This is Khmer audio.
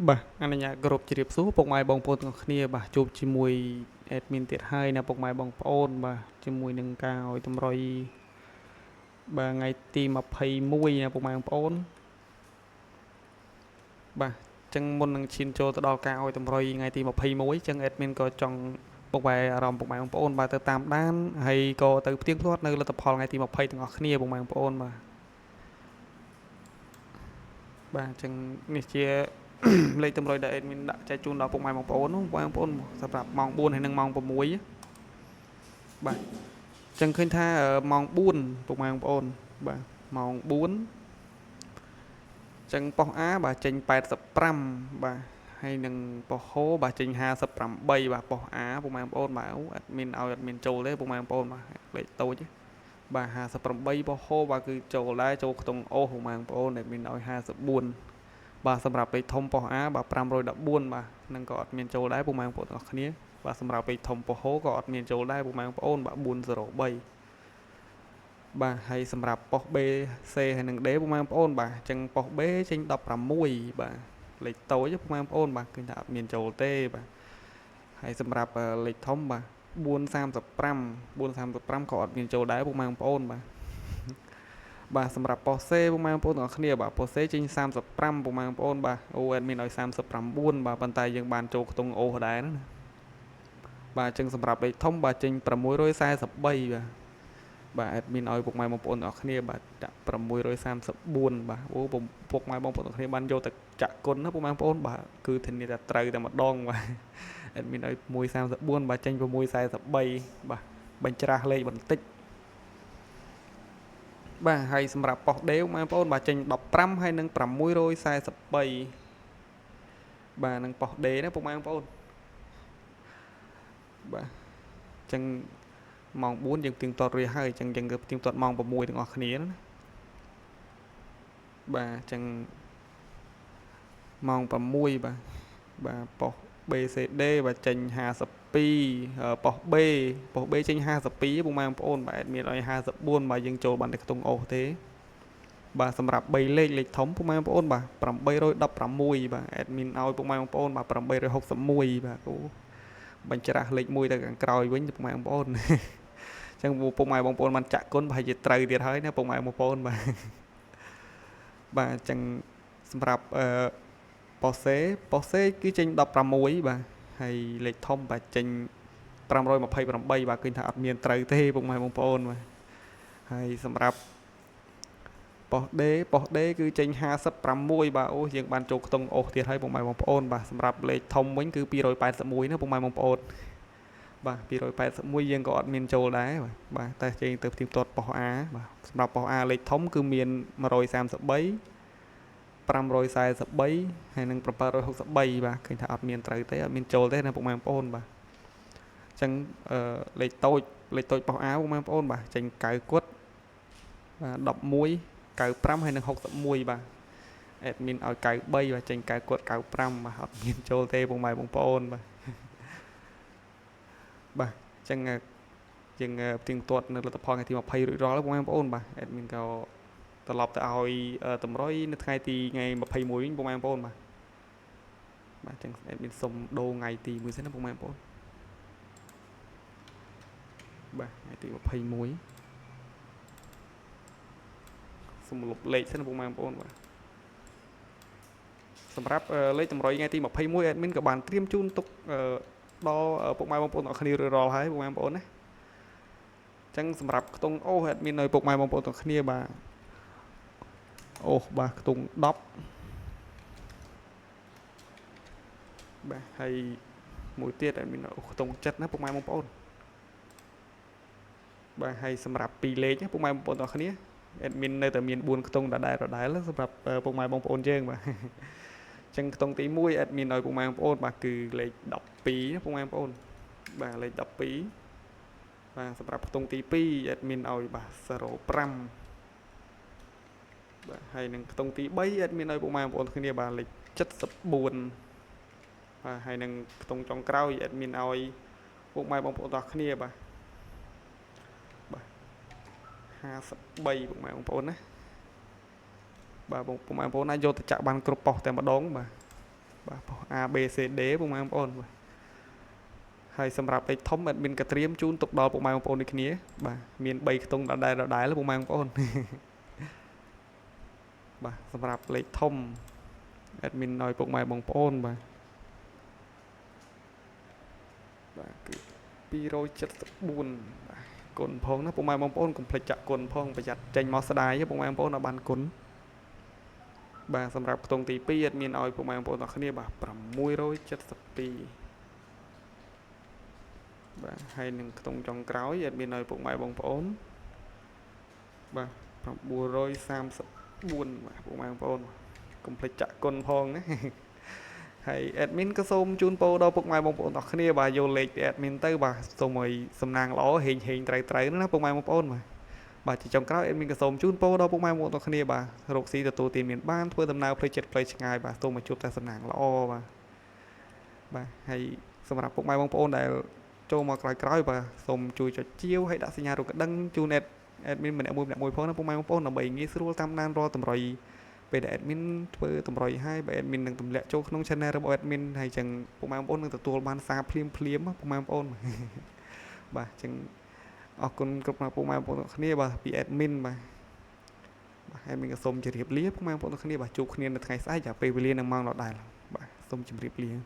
បាទអនុញ្ញាតគ្រប់ជ្រាបសួរពុកម៉ែបងប្អូនទាំងអស់គ្នាបាទជួបជាមួយ admin ទៀតហើយណាពុកម៉ែបងប្អូនបាទជាមួយនឹងការឲ្យតម្រុយបាទថ្ងៃទី21ណាពុកម៉ែបងប្អូនបាទអញ្ចឹងមុននឹងឈានចូលទៅដល់ការឲ្យតម្រុយថ្ងៃទី21អញ្ចឹង admin ក៏ចង់ពុកម៉ែអារម្មណ៍ពុកម៉ែបងប្អូនបាទទៅតាមដានហើយក៏ទៅផ្ទៀងផ្ទាត់នៅលទ្ធផលថ្ងៃទី20ទាំងអស់គ្នាពុកម៉ែបងប្អូនបាទបាទអញ្ចឹងនេះជា លេខតម្រុយដែល admin ដាក់ចែកជូនដល់ពុកម៉ែបងប្អូននោះពុកម៉ែបងប្អូនសម្រាប់ម៉ោង4ហើយនិងម៉ោង6បាទអញ្ចឹងឃើញថាម៉ោង4ពុកម៉ែបងប្អូនបាទម៉ោង4អញ្ចឹងប៉ុស្តិ៍ A បាទចេញ85បាទហើយនឹងប៉ុស្តិ៍ហូបាទចេញ58បាទប៉ុស្តិ៍ A ពុកម៉ែបងប្អូនបាទ admin ឲ្យអត់មានចូលទេពុកម៉ែបងប្អូនបាទលេខតូចបាទ58ប៉ុស្តិ៍ហូបាទគឺចូលដែរចូលខ្ទង់អូសពុកម៉ែបងប្អូន admin ឲ្យ54បាទសម្រាប់លេខធំប៉ុស្តិ៍ A បាទ514បាទនឹងក៏អត់មានចូលដែរពុកម៉ែបងប្អូនទាំងអស់គ្នាបាទសម្រាប់លេខធំប៉ុស្តិ៍ហូក៏អត់មានចូលដែរពុកម៉ែបងប្អូនបាទ403បាទហើយសម្រាប់ប៉ុស្តិ៍ B C ហើយនិង D ពុកម៉ែបងប្អូនបាទអញ្ចឹងប៉ុស្តិ៍ B ចេញ16បាទលេខតូចពុកម៉ែបងប្អូនបាទឃើញថាអត់មានចូលទេបាទហើយសម្រាប់លេខធំបាទ435 435ក៏អត់មានចូលដែរពុកម៉ែបងប្អូនបាទបាទសម្រាប់ប៉ុស្តិ៍ C ពុកម៉ែបងប្អូនទាំងអស់គ្នាបាទប៉ុស្តិ៍ C ចេញ35ពុកម៉ែបងប្អូនបាទអូ admin ឲ្យ39បាទប៉ុន្តែយើងបានចូលខ្ទង់អូសដែរណាបាទអញ្ចឹងសម្រាប់លេខធំបាទចេញ643បាទបាទ admin ឲ្យពុកម៉ែបងប្អូនទាំងអស់គ្នាបាទដាក់634បាទអូពុកម៉ែបងប្អូនទាំងគ្នាបានយកទៅចាក់គុណណាពុកម៉ែបងប្អូនបាទគឺធានាថាត្រូវតែម្ដងបាទ admin ឲ្យ134បាទចេញ643បាទបញ្ច្រាស់លេខបន្តិចបាទហើយសម្រាប់ប៉ុស្តិ៍ D បងប្អូនបាទចេញ15ហើយនិង643បាទនឹងប៉ុស្តិ៍ D ណាពុកម៉ែបងប្អូនបាទអញ្ចឹងម៉ោង4យើងផ្ទៀងផ្ទាត់រួចហើយអញ្ចឹងយើងគឺផ្ទៀងផ្ទាត់ម៉ោង6ទាំងអស់គ្នាណាបាទអញ្ចឹងម៉ោង6បាទបាទប៉ុស្តិ៍ BCD បាទចេញ52ប៉ុស្តិ៍ B ប៉ុស្តិ៍ B ចេញ52ពុកម៉ែបងប្អូនបាទមានឲ្យ54បាទយើងចូលបានតែខ្ទង់អូសទេបាទសម្រាប់3លេខលេខធំពុកម៉ែបងប្អូនបាទ816បាទ admin ឲ្យពុកម៉ែបងប្អូនបាទ861បាទអូបញ្ច្រាស់លេខ1ទៅខាងក្រោយវិញពុកម៉ែបងប្អូនអញ្ចឹងពុកម៉ែបងប្អូនបានចាក់គុណប្រហែលជាត្រូវទៀតហើយណាពុកម៉ែបងប្អូនបាទបាទអញ្ចឹងសម្រាប់អឺប៉ុស្តិ៍ C ប៉ុស្តិ៍ C គឺចេញ16បាទហើយលេខធំបាទចេញ528បាទឃើញថាអត់មានត្រូវទេពុកម៉ែបងប្អូនបាទហើយសម្រាប់ប៉ុស្តិ៍ D ប៉ុស្តិ៍ D គឺចេញ56បាទអូយើងបានចូលខ្ទង់អូសទៀតហើយពុកម៉ែបងប្អូនបាទសម្រាប់លេខធំវិញគឺ281ណាពុកម៉ែបងប្អូនបាទ281យើងក៏អត់មានចូលដែរបាទបាទតែចេញទៅផ្ទៀងផ្ទាត់ប៉ុស្តិ៍ A បាទសម្រាប់ប៉ុស្តិ៍ A លេខធំគឺមាន133 543ហើយនិង763បាទឃើញថាអត់មានត្រូវទេអត់មានចូលទេណាពុកម៉ែបងប្អូនបាទអញ្ចឹងអឺលេខតូចលេខតូចប៉ុស្តិ៍ A ពុកម៉ែបងប្អូនបាទចេញ9គត់បាទ11 95ហើយនិង61បាទ admin ឲ្យ93បាទចេញ9គត់95បាទអត់មានចូលទេពុកម៉ែបងប្អូនបាទបាទអញ្ចឹងយើងផ្ទៀងផ្ទាត់នៅលទ្ធផលថ្ងៃទី20រួចរាល់ពុកម៉ែបងប្អូនបាទ admin ក៏ត្រឡប់ទៅឲ្យតម្រុយនៅថ្ងៃទីថ្ងៃ21វិញពុកម៉ែបងប្អូនបាទបាទអញ្ចឹង admin សុំដូរថ្ងៃទីមួយសិនណាពុកម៉ែបងប្អូនបាទថ្ងៃទី21សុំលុបលេខសិនពុកម៉ែបងប្អូនបាទសម្រាប់លេខតម្រុយថ្ងៃទី21 admin ក៏បានត្រៀមជូនទុកដល់ពុកម៉ែបងប្អូនទាំងអស់គ្នារួចរាល់ហើយពុកម៉ែបងប្អូនណាអញ្ចឹងសម្រាប់ខ្ទង់អូស admin ឲ្យពុកម៉ែបងប្អូនទាំងគ្នាបាទអូសបាទខ្ទង់10បាទហើយមួយទៀត admin អូសខ្ទង់7ណាពុកម៉ែបងប្អូនបាទហើយសម្រាប់2លេខពុកម៉ែបងប្អូនទាំងគ្នា admin នៅតែមាន4ខ្ទង់ដដែលដដែលសម្រាប់ពុកម៉ែបងប្អូនយើងបាទអញ្ចឹងខ្ទង់ទី1 admin ឲ្យពុកម៉ែបងប្អូនបាទគឺលេខ12ណាពុកម៉ែបងប្អូនបាទលេខ12បាទសម្រាប់ខ្ទង់ទី2 admin ឲ្យបាទ05បាទហើយនឹងខ្ទង់ទី3 admin ឲ្យពុកម៉ែបងប្អូនគ្នាបាទលេខ74បាទហើយនឹងខ្ទង់ចុងក្រោយ admin ឲ្យពុកម៉ែបងប្អូនទាំងគ្នាបាទបាទ53ពុកម៉ែបងប្អូនណាបាទបងពុកម៉ែបងប្អូនអាចយកទៅចាក់បានគ្រប់ប៉ុស្តិ៍តែម្ដងបាទ បាទប៉ុស្តិ៍ A B C D ពុកម៉ែបងប្អូនបាទហើយសម្រាប់លេខធំ admin ក៏ត្រៀមជូនទុកដល់ពុកម៉ែបងប្អូនដូចគ្នាបាទមាន3ខ្ទង់ដដែលដដែលពុកម៉ែបងប្អូនបាទសម្រាប់លេខធំ admin ឲ្យពុកម៉ែបងប្អូនបាទបាទគឺ274បាទគុណផងណាពុកម៉ែបងប្អូនកុំភ្លេចចាក់គុណផងប្រយ័ត្នចេញមកស្ដាយពុកម៉ែបងប្អូនឲ្យបានគុណបាទសម្រាប់ខ្ទង់ទី2 admin ឲ្យពុកម៉ែបងប្អូនទាំងគ្នាបាទ672បាទហើយនឹងខ្ទង់ចុងក្រោយ admin ឲ្យពុកម៉ែបងប្អូនបាទ934បាទពុកម៉ែបងប្អូនកុំភ្លេចចាក់គុណផងណាហើយ admin ក៏សូមជូនពរដល់ពុកម៉ែបងប្អូនទាំងគ្នាបាទយកលេខពី admin ទៅបាទសូមឲ្យសំណាងល្អហេងហេងត្រូវត្រូវណាពុកម៉ែបងប្អូនបាទបាទជាចុងក្រោយ admin ក៏សូមជូនពរដល់ពុកម៉ែបងប្អូនទាំងគ្នាបាទរកស៊ីទទួលទានមានបានធ្វើដំណើរផ្លូវចិត្តផ្លូវឆ្ងាយបាទសូមឲ្យជួបតែសំណាងល្អបាទបាទហើយសម្រាប់ពុកម៉ែបងប្អូនដែលចូលមកក្រោយៗបាទសូមជួយចុចជាវហើយដាក់សញ្ញារូបកណ្ដឹងជូន admin ម្នាក់មួយម្នាក់មួយផងណាពុកម៉ែបងប្អូនដើម្បីងាយស្រួលតាមដានរាល់តម្រុយពេលដែល admin ធ្វើតម្រុយហើយបើ admin នឹងទម្លាក់ចូលក្នុង channel របស់ admin ហើយចឹងពុកម៉ែបងប្អូននឹងទទួលបានសារភ្លាមភ្លាមពុកម៉ែបងប្អូនបាទចឹងអរគុណគ្រប់ពុកម៉ែបងប្អូនទាំងគ្នាបាទពី admin បាទបាទ admin ក៏សូមជម្រាបលាពុកម៉ែបងប្អូនទាំងគ្នាបាទជួបគ្នានៅថ្ងៃស្អែកពេលវេលានឹងម៉ោងដដែលបាទសូមជម្រាបលា។